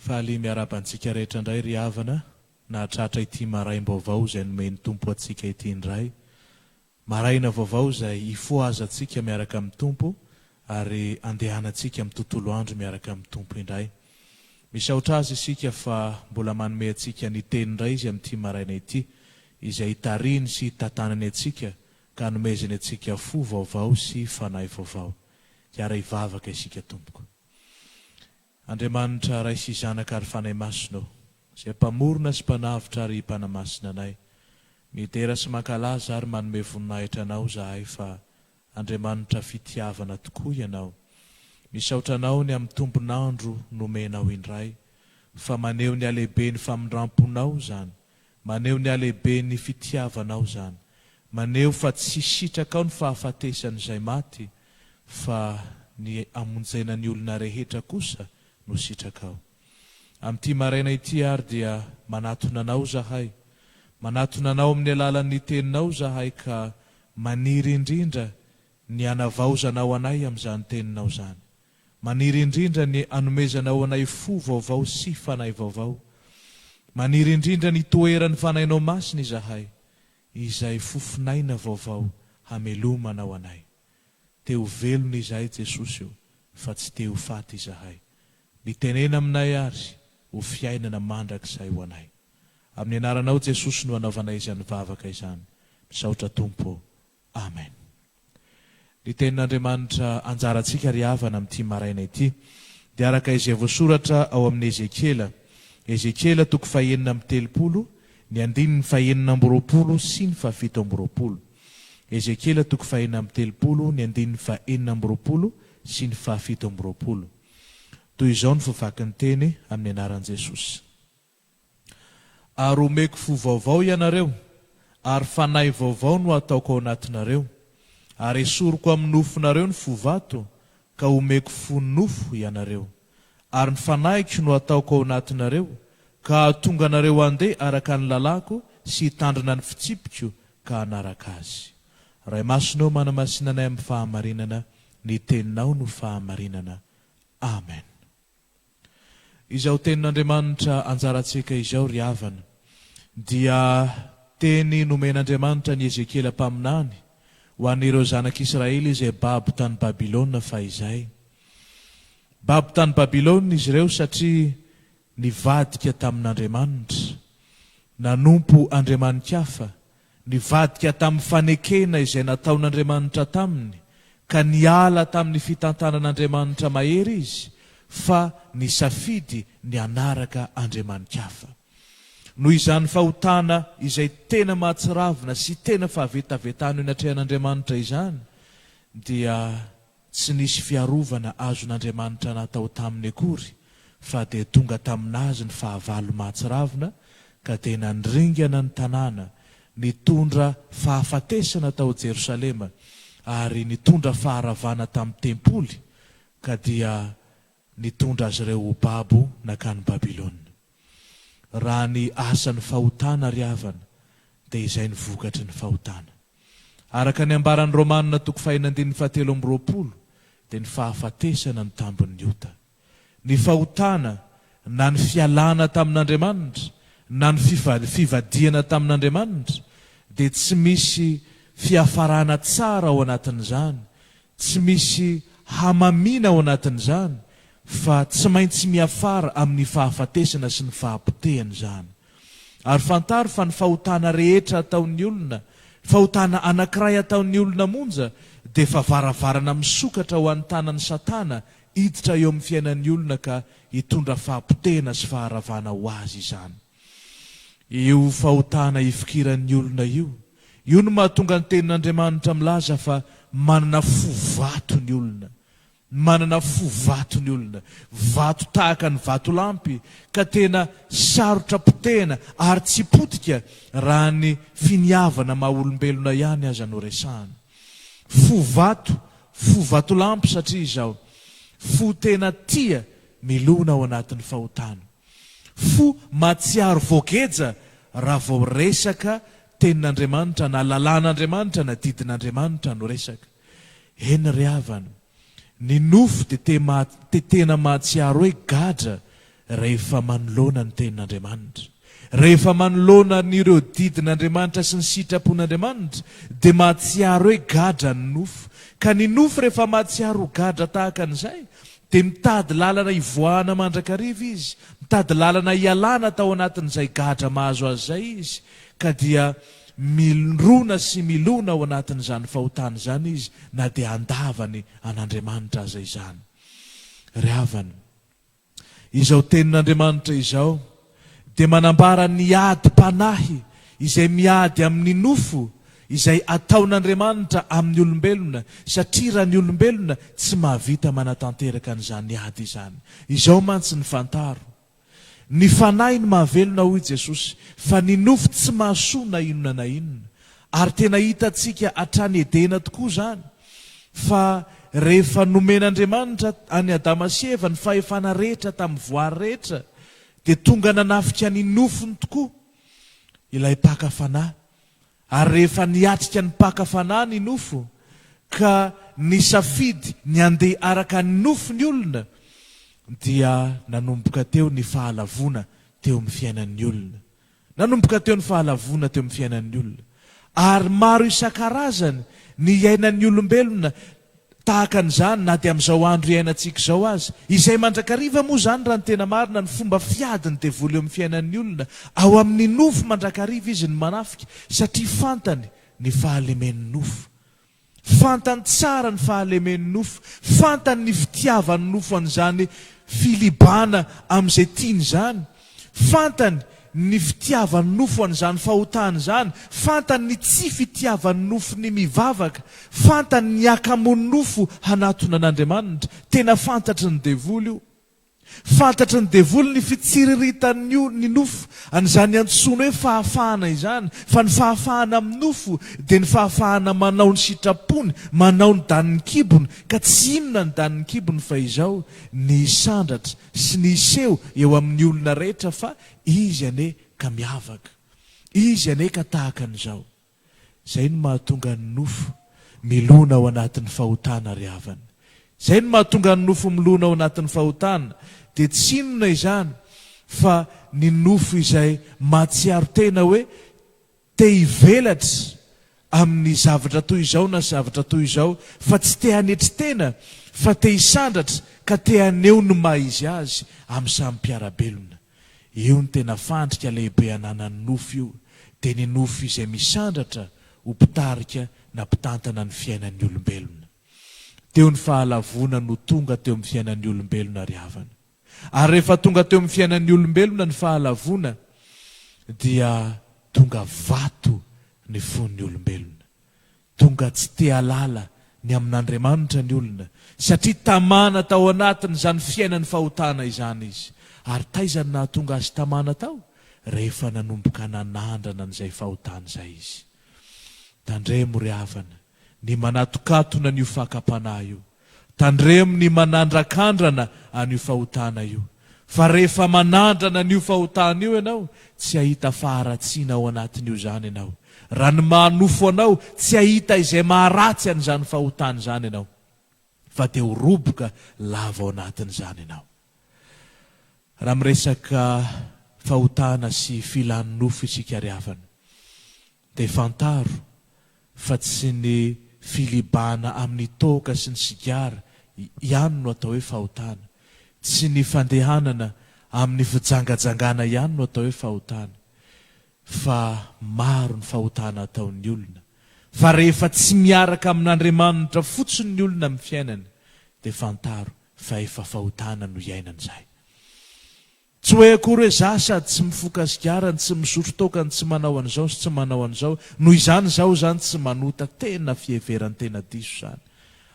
Faly miarahaba antsika rehetra indray ry havana nahatratra ity maraim-baovao izay nomen'ny Tompo antsika ity indray. Maraina vaovao izay hifohazantsika miaraka amin'ny Tompo ary andehanantsika amin'ny tontolo andro miaraka amin'ny Tompo indray. Misaotra Azy isika fa mbola manome antsika ny Teny indray Izy amin'ity maraina ity izay hitarihiny sy hitantanany antsika ka hanomezany antsika fo vaovao sy fanahy vaovao. Hiara-hivavaka isika tompoko. Andriamanitra Ray sy Zanaka ary Fanahy Masina ô, izay Mpamorona sy Mpanavotra ary Mpanamasina anay, midera sy mankalaza ary manome voninahitra Anao izahay fa Andriamanitra fitiavana tokoa Ianao. Misaotra Anao ny amin'ny tombon'andro nomenao indray, fa maneho ny halehiben'ny famindramponao izany, maneho ny halehiben'ny fitiavanao izany, maneho fa tsy sitrakao ny fahafatesan'izay maty fa ny hamonjena ny olona rehetra kosa no sitrakao. Amin'ity maraina ity ary dia manatona Anao izahay, manatona Anao amin'ny alalan'ny Teninao izahay ka maniry indrindra ny hanavaozanao anay amin'izany Teninao izany. Maniry indrindra ny hanomezanao anay fo vaovao sy fanahy vaovao. Maniry indrindra ny hitoeran'ny Fanahinao Masina izahay, izay fofon'aina vaovao hamelomanao anay. Te ho velona izahay Jesosy o, fa tsy te ho faty izahay. Mitenena aminay ary ho fiainana mandrakizay ho anay. Amin'ny anaranao Jesosy no anaovanay izany vavaka izany. Misaotra Tompo o. Amen. Ny tenin'Andriamanitra anjarantsika ry havana amin'ity maraina ity dia araka izay voasoratra ao amin'ny Ezekiela, Ezekiela toko fahenina amby 30, ny andininy fahenina amby 20 sy ny fahafito amby 20. Ezekiela toko fahenina amby 30, ny andininy fahenina amby 20 sy ny fahafito amby 20. Toy izao ny voavaky ny teny amin'ny anaran'i Jesosy. Ary homeko fo vaovao ianareo, ary fanahy vaovao no hataoko ao anatinareo, ary hesoriko amin'ny nofonareo ny fo vato, ka homeko fo nofo ianareo. Ary ny fanahiko no hataoko ao anatinareo, ka hahatonga anareo handeha araka ny lalàko sy hitandrina ny fitsipiko ka hanaraka azy. Ray Masina ô, manamasina anay amin'ny fahamarinana, ny Teninao no fahamarinana. Amen. Izao tenin'Andriamanitra anjarantsika izao ry havana dia teny nomen'Andriamanitra an'i Ezekiela mpaminany ho an'ireo zanak'Israely izay babo tany Babylona fahizay. Babo tany Babylona izy ireo satria nivadika tamin'Andriamanitra, nanompo andriamani-kafa, nivadika tamin'ny fanekena izay nataon'Andriamanitra taminy, ka niala tamin'ny fitantanan'Andriamanitra mahery izy, fa nisafidy ny hanaraka andriamani-kafa. Noho izany fahotana izay tena mahatsiravina sy tena fahavetavetana eo anatrehan'Andriamanitra izany, dia Tsy nisy fiarovana azon'Andriamanitra natao taminy akory, fa dia tonga tamin'azy ny fahavalo mahatsiravina, ka dia nandringana ny tanàna, nitondra fahafatesana tao Jerosalema, ary nitondra faharavana tamin'ny tempoly, ka dia nitondra azy ireo ho babo nankany Babylona. Raha ny asan'ny fahotana ry havana, dia izay ny vokatry ny fahotana. Araka ny ambaran'ny Romana toko fahenina andininy fahatelo amby 20 dia ny fahafatesana no tambin'ny ota. Ny fahotana na ny fialana tamin'Andriamanitra na ny fivadihana tamin'Andriamanitra dia tsy misy fiafarana tsara ao anatin'izany, tsy misy hamamiana ao anatin'izany fa tsy maintsy miafara amin'ny fahafatesana sy ny fahapotehana izany. Ary fantaro fa ny fahotana rehetra ataon'ny olona, fahotana anankiray ataon'ny olona monja, dia efa varavarana misokatra ho an'ny tanan'i Satana hiditra eo amin'ny fiainan'ny olona ka hitondra fahapotehana sy faharavana ho azy izany. Io fahotana ifikiran'ny olona io, io no mahatonga ny Tenin'Andriamanitra milaza fa manana fo vato ny olona. Manana fo vato ny olona, vato tahaka ny vatolampy ka tena sarotra potehina ary tsy potika raha ny finiavana maha olombelona ihany aza no resahana. Fo vato, fo vatolampy satria izao, fo tena tia milona ao anatin'ny fahotana. Fo mahatsiaro voageja raha vao resaka tenin'Andriamanitra na lalàn'Andriamanitra na didin'Andriamanitra no resaka. Eny ry havana, ny nofo dia te te tena mahatsiaro hoe gadra. rehefa manoloana ny Tenin'Andriamanitra. Rehefa manoloana an'ireo didin'Andriamanitra sy ny sitrapon'Andriamanitra dia mahatsiaro hoe gadra ny nofo. Ka ny nofo rehefa mahatsiaro ho gadra tahaka an'izay dia mitady lalana hivoahana mandrakariva izy, mitady lalana hialana tao anatin'izay gadra mahazo azy izay izy, ka dia mirona sy milona ao anatin'izany fahotana izany izy na dia handavany an'Andriamanitra aza izany. Ry havana, izao tenin'Andriamanitra izao dia manambara ny adim-panahy izay miady amin'ny nofo izay ataon'Andriamanitra amin'ny olombelona, satria raha ny olombelona tsy mahavita manatanteraka an'izany ady izany. Izao mantsy ny fantaro, Ny fanahy no mahavelona hoy Jesosy, fa ny nofo tsy mahasoa na inona na inona. Ary tena hitantsika hatrany Edena tokoa izany, fa rehefa nomen'Andriamanitra an'i Adama sy Eva ny fahefana rehetra tamin'ny voary rehetra, dia tonga nanafika ny nofony tokoa ilay mpaka fanahy. Ary rehefa niatrika ny mpaka fanahy ny nofo, ka nisafidy ny handeha araka ny nofo ny olona, dia nanomboka teo ny fahalavoana teo amin'ny fiainan'ny olona. Nanomboka teo ny fahalavoana teo amin'ny fiainan'ny olona. Ary maro isan-karazany ny iainan'ny olombelona tahaka an'izany na dia amin'izao andro iainantsika izao aza. Izay mandrakariva moa izany raha ny tena marina ny fomba fiadin'ny devoly eo amin'ny fiainan'ny olona. Ao amin'ny nofo mandrakariva izy no manafika satria fantany ny fahalemen'ny nofo. Fantany tsara ny fahalemen'ny nofo, fantany ny fitiavan'ny nofo an'izany filibana amin'izay tiany izany, fantany ny fitiavan'ny nofo an'izany fahotana izany, fantany ny tsy fitiavan'ny nofo ny mivavaka, fantany ny hakamoan'ny nofo hanatona an'Andriamanitra. Tena fantatry ny devoly io. Fantatry ny devoly ny fitsiriritan'ny ny nofo, an'izany antsoiny hoe fahafahana izany, fa ny fahafahana amin'ny nofo dia ny fahafahana manao ny sitrapony, manao ny danin'ny kibony, ka tsy inona ny danin'ny kibony fa izao, ny hisandratra sy ny hiseho eo amin'ny olona rehetra fa izy anie ka miavaka, izy anie ka tahaka an'izao. Izay no mahatonga ny nofo milona ao anatin'ny fahotana ry havana. Izay no mahatonga ny nofo milona ao anatin'ny fahotana, dia tsy inona izany fa ny nofo izay mahatsiaro tena hoe te hivelatra amin'ny zavatra toy izao na zavatra toy izao, fa tsy te hanetry tena fa te hisandratra ka te haneho ny maha izy azy amin'ny samy mpiara-belona. Io no tena fandrika lehibe ananan'ny nofo io, dia ny nofo izay misandratra ho mpitarika na mpitantana ny fiainan'ny olombelona. Teo ny fahalavoana no tonga teo amin'ny fiainan'ny olombelona ry havana. Ary rehefa tonga teo amin'ny fiainan'ny olombelona ny fahalavoana dia tonga vato ny fon'ny olombelona. Tonga tsy te halala ny amin'Andriamanitra ny olona, satria tamana tao anatin'izany fiainan'ny fahotana izany izy. Ary taiza no nahatonga azy tamana tao? Rehefa nanomboka nanandrana an'izay fahotana izay izy. Tandremo ry havana, ny manatokatona an'io fakam-panahy io. Tandremo ny manandrakandrana an'io fahotana io. Fa rehefa manandrana an'io fahotana io ianao, tsy hahita faharatsiana ao anatin'io izany ianao. Raha ny maha nofo anao, tsy hahita izay maharatsy an'izany fahotana izany ianao. Fa dia ho roboka lava ao anatin'izany ianao. Raha miresaka fahotana sy filan'ny nofo isika ry havana, dia fantaro fa tsy ny filibana amin'ny toaka sy ny sigara ihany no atao hoe fahotana, tsy ny fandehanana amin'ny fijangajangana ihany no atao hoe fahotana, fa maro ny fahotana ataon'ny olona, fa rehefa tsy miaraka amin'Andriamanitra fotsiny ny olona amin'ny fiainany dia fantaro fa efa fahotana no iainany izay. Tsy hoe akory hoe za sady tsy mifoka sigara no tsy misotro toaka no tsy manao an'izao sy tsy manao an'izao, noho izany zaho zany tsy manota, tena fiheveran-tena diso izany.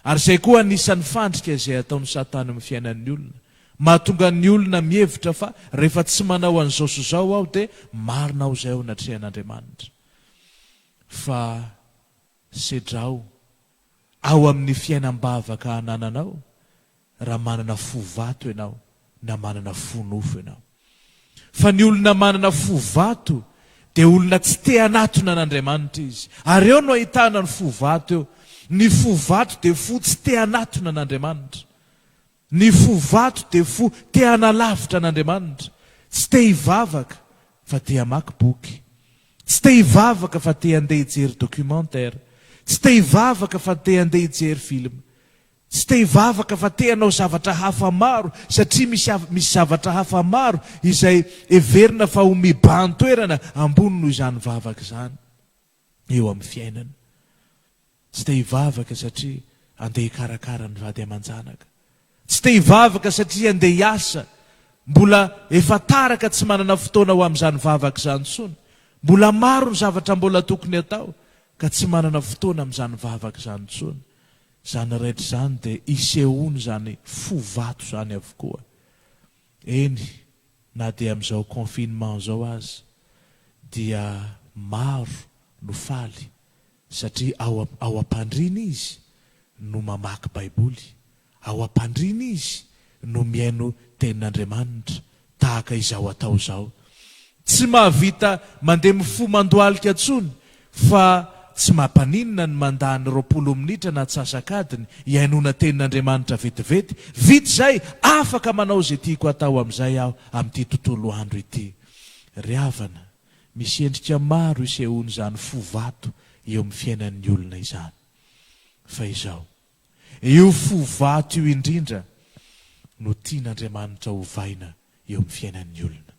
Ary izay koa anisan'ny fandrika izay ataon'i satana eo amin'ny fiainan'ny olona. Mahatonga ny olona mihevitra fa rehefa tsy manao an'izao sy izao aho dia marina aho izay eo anatrehan'Andriamanitra. Fa sedrao ao amin'ny fiainam-bavaka anananao raha manana fo vato ianao na manana fo nofo ianao. Fa ny olona manana fo vato dia olona tsy te hanatona an'Andriamanitra izy. Ary eo no ahitana ny fo vato eo. Ny fo vato dia fo tsy te hanatona an'Andriamanitra. Ny fo vato dia fo te hanalavitra an'Andriamanitra, tsy te hivavaka fa te hamaky boky, tsy te hivavaka fa te handeha hijery documentaire, tsy te hivavaka fa te handeha hijery film, tsy te hivavaka fa te hanao zavatra hafa maro satria misy misy zavatra hafa maro izay heverina fa ho mibahan-toerana ambony noho izany vavaka izany eo amin'ny fiainana. Tsy te hivavaka satria andeha hikarakara ny vady aman-janaka. Tsy te hivavaka satria andeha hiasa. Mbola efa tara ka tsy manana fotoana ho amin'izany vavaka izany intsony. Mbola maro ny zavatra mbola tokony atao ka tsy manana fotoana amin'izany vavaka izany intsony. Izany rehetra izany dia isehoan'izany fo vato izany avokoa. Eny, na dia amin'izao confinement izao aza dia maro no faly Satria ao ao am-pandriana izy no mamaky Baiboly, ao am-pandriana izy no mihaino Tenin'Andriamanitra, tahaka izao atao izao. Tsy mahavita mandeha mifoha mandohalika intsony fa tsy mampaninona ny mandany 20 minitra na antsasak'adiny hihainoana Tenin'Andriamanitra vetivety. Vita izay, afaka manao izay tiako hatao amin'izay aho amin'ity tontolo andro ity. Ry havana, Misy endrika maro isehoan'izany fo vato eo amin'ny fiainan'ny olona izany. Fa izao, io fo vato io indrindra no tian'Andriamanitra hovaina eo amin'ny fiainan'ny olona.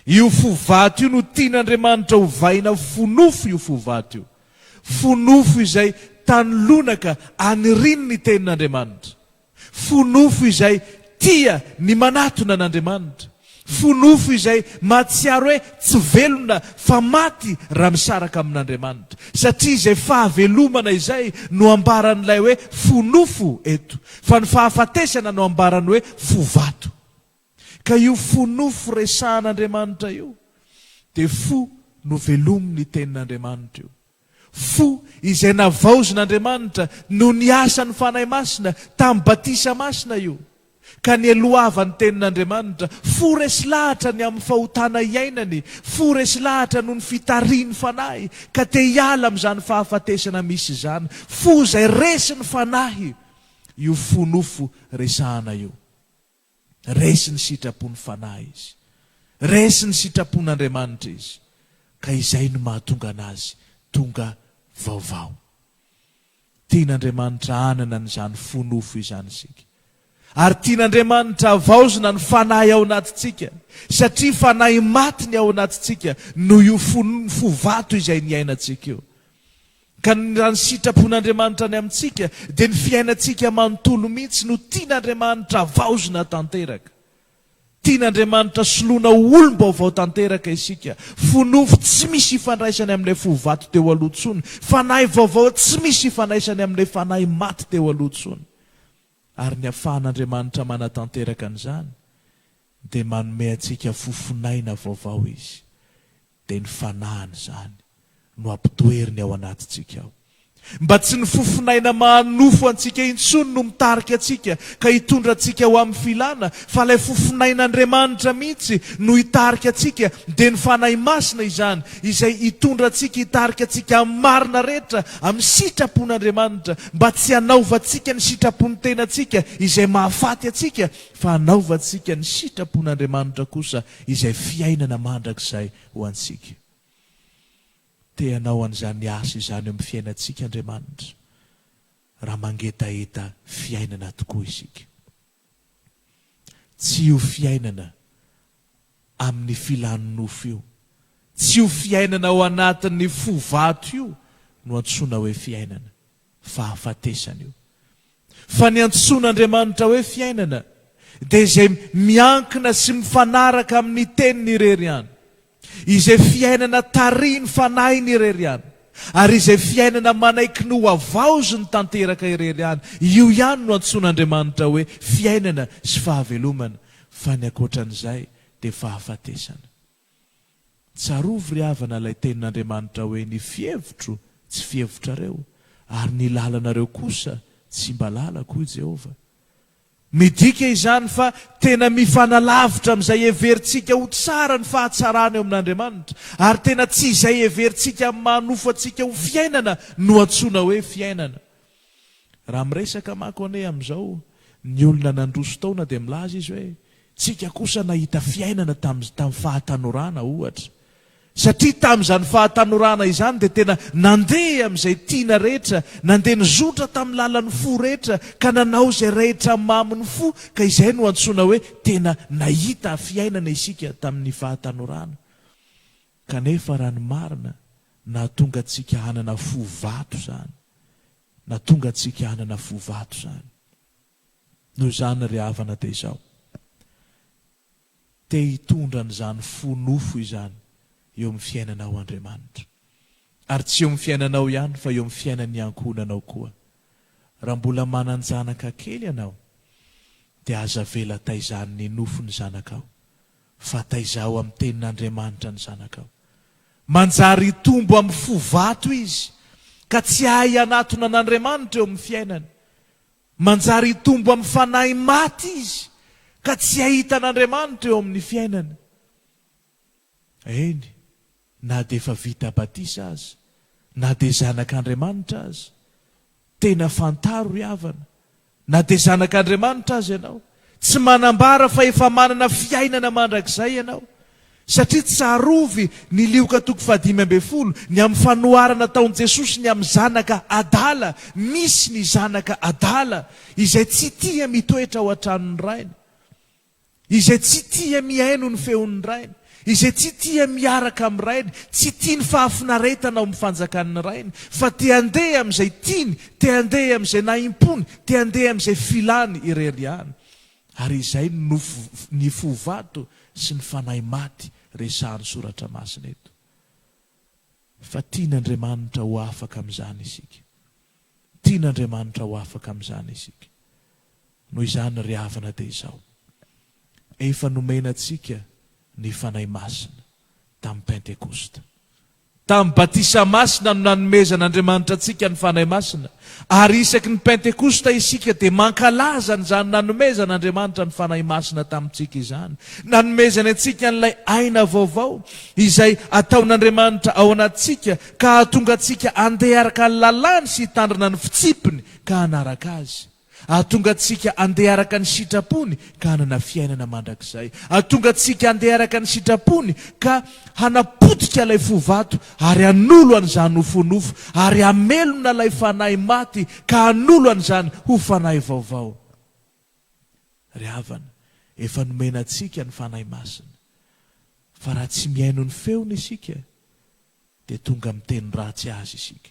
Io fo vato io no tian'Andriamanitra hovaina fo nofo io fo vato io. Fo nofo izay tany lonaka aniriany ny tenin'Andriamanitra. Fo nofo izay tia ny manatona an'Andriamanitra. Fo nofo izay mahatsiaro hoe tsy velona fa maty raha misaraka amin'Andriamanitra. Satria izay fahavelomana izay no ambaran'ilay hoe fo nofo eto. Fa ny fahafatesana no ambaran'ny hoe fo vato. Ka io fo nofo resahan'Andriamanitra io dia fo novelomin'ny Tenin'Andriamanitra io. Fo izay navaozin'Andriamanitra noho ny asan'ny Fanahy Masina tamin'ny batisa masina io, ka nielohavan'ny Tenin'Andriamanitra. Fo resy lahatra ny amin'ny fahotana iainany, fo resy lahatra noho ny fitarihin'ny Fanahy, ka te hiala amin'izany fahafatesana misy izany. Fo izay resin'ny Fanahy io fo nofo resahana io. Resy ny sitrapon'ny Fanahy izy. Resy ny sitrapon'Andriamanitra izy. Ka izay no mahatonga anazy tonga vaovao. Tian'Andriamanitra hanana an'izany fo nofo izany isika. Ary tian'Andriamanitra havaozina ny fanahy ao anatintsika, satria fanahy maty ny ao anatintsika noho io fo fo vato izay niainantsika io. Ka ny raha ny sitrapon'Andriamanitra any amintsika dia ny fiainantsika manontolo mihitsy no tian'Andriamanitra havaozina tanteraka. Tian'Andriamanitra soloina ho olom-baovao tanteraka isika. Fo nofo tsy misy ifandraisany amin'ilay fo vato teo aloha intsony. Fanahy vaovao tsy misy ifandraisany amin'ilay fanahy maty teo aloha intsony. Ary ny afahan'Andriamanitra manatanteraka an'izany dia manome antsika fofon'aina vaovao Izy. Dia ny Fanahiny izany no ampitoeriny ao anatintsika ao. Mba tsy ny fofon'aina maha-nofo antsika intsony no mitarika antsika ka hitondra antsika ho amin'ny filana, fa ilay fofon'ain'Andriamanitra mihitsy no hitarika antsika, dia ny Fanahy Masina izany, izay hitondra antsika, hitarika antsika amin'ny marina rehetra, amin'ny sitrapon'Andriamanitra, mba tsy hanaovantsika ny sitrapon'ny tenantsika izay mahafaty antsika, fa hanaovantsika ny sitrapon'Andriamanitra kosa izay fiainana mandrakizay ho antsika. Te hanao an'izany asa izany eo amin'ny fiainantsika Andriamanitra, raha mangetaheta fiainana tokoa isika. Tsy io fiainana amin'ny filan'ny nofo io, tsy io fiainana ao anatin'ny fo vato io no antsoina hoe fiainana. Fahafatesana io. Fa ny antsoin'Andriamanitra hoe fiainana dia izay miankina sy mifanaraka amin'ny Teniny irery ihany. Izay fiainana tarihin'ny Fanahiny irery ihany. Ary izay fiainana manaiky ny ho havaoziny tanteraka irery ihany. Io ihany no antsoin'Andriamanitra hoe fiainana sy fahavelomana. Fa ny ankoatran'izay dia fahafatesana. Tsarovy ry havana ilay tenin'Andriamanitra hoe ny fihevitro tsy fihevitrareo ary ny lalanareo kosa tsy mba lalako hoy Jehovah. Midika izany fa tena mifanalavitra amin'izay heverintsika ho tsara ny fahatsarana eo amin'Andriamanitra ary tena tsy izay heverintsika amin'ny maha nofo antsika ho fiainana no antsoina hoe fiainana. Raha miresaka manko anie amin'izao. Ny olona nandroso taona dia milaza izy hoe, Tsika kosa nahita fiainana tamin'ny fahatanorana, ohatra. Satria tamin'izany fahatanorana izany dia tena nandeha amin'izay tiana rehetra, nandeha nizotra tamin'ny lalan'ny fo rehetra, ka nanao izay rehetra mamin'ny fo, ka izay no antsoina hoe tena nahita fiainana isika tamin'ny fahatanorana. Kanefa raha ny marina, nahatonga antsika hanana fo vato izany. Nahatonga antsika hanana fo vato izany. Noho izany ry havana dia izao. Te hitondra an'izany fo nofo izany eo amin'ny fiainanao Andriamanitra. Ary tsy eo amin'ny fiainanao ihany fa eo amin'ny fiainan'ny ankohonanao koa. Raha mbola manan-janaka kely ianao dia aza avela taizan'ny nofo ny zanakao fa taizao amin'ny tenin'Andriamanitra ny zanakao. Manjary hitombo amin'ny fo vato izy ka tsy hahay hanatona an'Andriamanitra eo amin'ny fiainany. Manjary hitombo amin'ny fanahy maty izy ka tsy hahita an'Andriamanitra eo amin'ny fiainany. Eny, na dia efa vita batisa aza, na dia zanak'Andriamanitra aza. Tena fantaro ry havana, na dia zanak'Andriamanitra aza ianao, tsy manambara fa efa manana fiainana mandrakizay ianao. Satria tsarovy ny Lioka toko fahadimy ambin'ny folo, ny amin'ny fanoharana ataon'i Jesosy ny amin'ny zanaka adala, misy ny zanaka adala izay tsy tia mitoetra ao an-tranon'ny rainy, izay tsy tia mihaino ny feon'ny rainy, izay tsy tia miaraka amin'ny rainy, tsy tia ny fahafinaretana ao amin'ny fanjakan'ny rainy, fa te handeha amin'izay tiany, te handeha amin'izay nahimpony, te handeha amin'izay filany irery ihany. Ary izay no ny fo vato sy ny fanahy maty resahan'ny Soratra Masina eto. Fa tian'Andriamanitra ho afaka amin'izany isika. Tian'Andriamanitra ho afaka amin'izany isika. Noho izany ry havana dia izao. Efa nomena antsika ny Fanahy Masina tamin'ny Pentekosta. Tamin'ny batisa masina no nanomezan'Andriamanitra antsika ny Fanahy Masina, ary isaky ny Pentekosta isika dia mankalaza an'izany nanomezan'Andriamanitra ny Fanahy Masina tamintsika izany. Nanomezany antsika an'ilay aina vaovao izay ataon'Andriamanitra ao anatintsika ka hahatonga antsika handeha araka ny lalàny sy hitandrina ny fitsipiny ka hanaraka azy. Hahatonga antsika handeha araka ny sitrapony ka hanana fiainana mandrakizay. Hahatonga antsika handeha araka ny sitrapony ka hanapotika ilay fo vato ary hanolo an'izany ho fo nofo, ary hamelona ilay fanahy maty ka hanolo an'izany ho fanahy vaovao. Ry havana, efa nomena antsika ny Fanahy Masina, fa raha tsy mihaino ny feony isika, dia tonga miteny ratsy azy isika.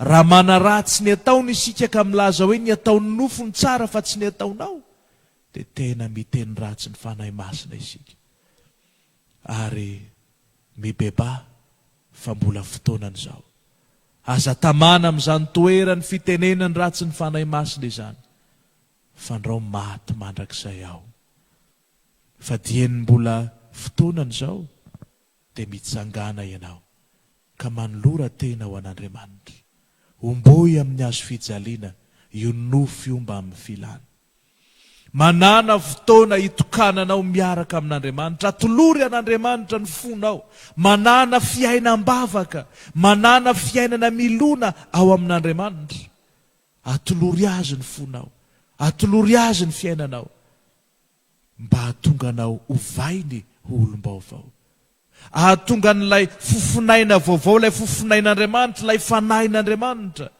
Raha manaratsy ny ataony isika ka milaza hoe ny ataon'ny nofo no tsara fa tsy ny ataonao, dia tena miteny ratsy ny Fanahy Masina isika. Ary mibebaha fa mbola fotoanany izao. Aza tamana amin'izany toeran'ny fitenenany ratsy ny Fanahy Masina izany, fandrao maty mandrakizay ao. Fa dieny mbola fotoanany izao, dia mitsangàna ianao ka manolora tena ho an'Andriamanitra. Homboy amin'ny hazo fijaliana io nofo io mbamin'ny filany. Manàna fotoana hitokananao miaraka amin'Andriamanitra. Atolory an'Andriamanitra ny fonao. Manàna fiainam-bavaka. Manàna fiainana milona ao amin'Andriamanitra. Atolory Azy ny fonao. Atolory Azy ny fiainanao. Mba hahatonga anao hovainy ho olom-baovao. Hahatonga an'ilay fofonaina vaovao, ilay fofonain'Andriamanitra, ilay Fanahin'Andriamanitra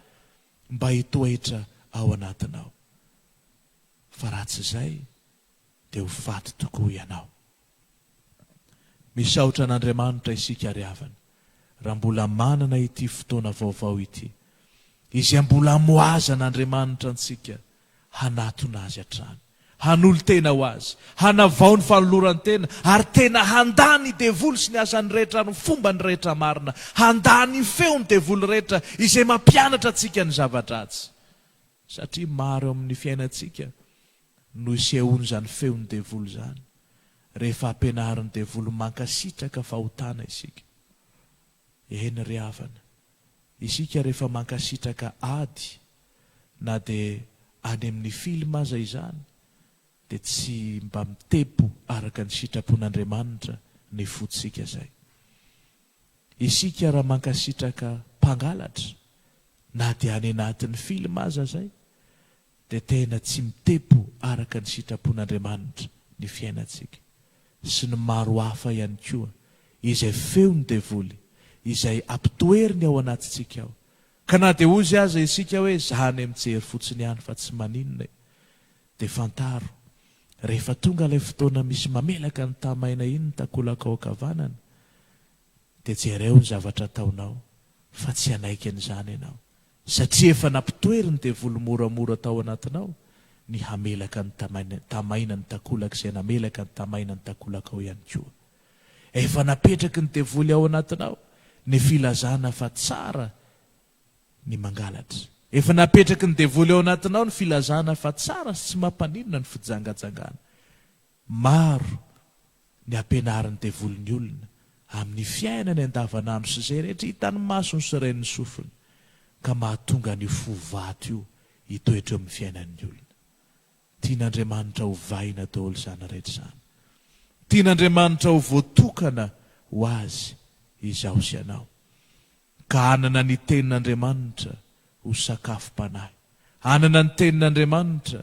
mba hitoetra ao anatinao. Fa raha tsy izay, dia ho faty tokoa ianao. Misaotra an'Andriamanitra isika ry havana, raha mbola manana ity fotoana vaovao ity, izay mbola amohazan'Andriamanitra antsika hanatona Azy hatrany, hanolo-tena ho Azy, hanavao ny fanoloran-tena, ary tena handà ny devoly sy ny asany rehetra ary ny fombany rehetra marina, handà ny feon'ny devoly rehetra izay mampianatra antsika ny zava-dratsy. Satria maro eo amin'ny fiainantsika no isehoan'izany feon'ny devoly izany, rehefa ampianarin'ny devoly mankasitraka fahotana isika. Eny ry havana, isika rehefa mankasitraka ady, na dia any amin'ny film aza izany, dia tsy mba mitepo araka ny sitrapon'Andriamanitra ny fontsika izay. Isika raha mankasitraka mpangalatra, na dia any anatin'ny film aza izay, dia tena tsy mitepo araka ny sitrapon'Andriamanitra ny fiainantsika, sy ny maro hafa ihany koa, izay feon'ny devoly, izay ampitoeriny ao anatintsika ao. Ka na dia hozy aza isika hoe za anie mijery fotsiny ihany fa tsy maninona e! Dia fantaro, rehefa tonga ilay fotoana misy mamelaka ny tamaina iny ny takolakao ankavanana, dia jereo ny zavatra ataonao fa tsy hanaiky an'izany ianao satria efa nampitoery ny devoly moramora tao anatinao ny hamelaka ny tamaina ny takolaka izay namelaka ny tamaina ny takolakao ihany koa. Efa napetraky ny devoly ao anatinao ny filazana fa tsara ny mangalatra. Efa napetraky ny devoly ao anatinao ny filazana fa tsara sy tsy mampaninona ny fijangajangana. Maro ny ampianarin'ny devoly ny olona amin'ny fiainany andavanandro sy izay rehetra hitan'ny masony sy ren'ny sofiny ka mahatonga an'io fo vato io hitoetra eo amin'ny fiainan'ny olona. Tian'Andriamanitra hovaina daholo izany rehetra izany. Tian'Andriamanitra ho voatokana ho Azy izaho sy ianao. Ka hanana ny Tenin'Andriamanitra ho sakafom-panahy. Hanana ny Tenin'Andriamanitra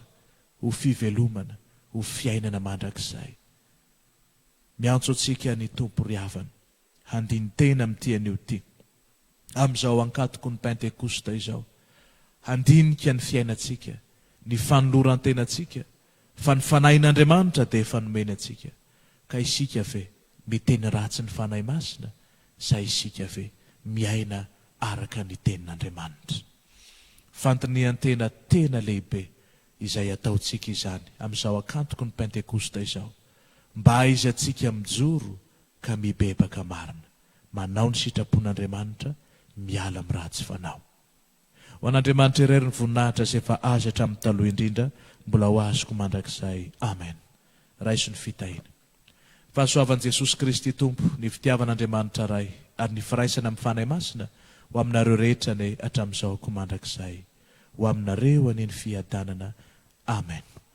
ho fivelomana, ho fiainana mandrakizay. Miantso antsika ny Tompo ry havana, handini-tena amin'ity anio ity, amin'izao ankatoky ny Pentekosta izao, handinika ny fiainantsika, ny fanoloran-tenantsika, fa ny Fanahin'Andriamanitra dia efa nomeny antsika, ka isika ve miteny ratsy ny Fanahy Masina sa isika ve miaina araka ny Tenin'Andriamanitra? Fandinihan-tena tena lehibe izay ataontsika izany amin'izao akantoky ny Pentekosta izao, mba hahaizantsika mijoro ka mibebaka marina, manao ny sitrapon'Andriamanitra, miala amin'ny ratsy fanao. Ho an'Andriamanitra irery ny voninahitra izay efa Azy hatramin'ny taloha indrindra, mbola ho Azy koa mandrakizay. Amen. Raiso ny fitahiana. Fahasoavan'i Jesosy Kristy Tompo, ny fitiavan'Andriamanitra Ray, ary ny firaisana amin'ny Fanahy Masina ho aminareo rehetra anie hatramin'izao koa mandrakizay. Ho aminareo anie ny fiadanana. Amen.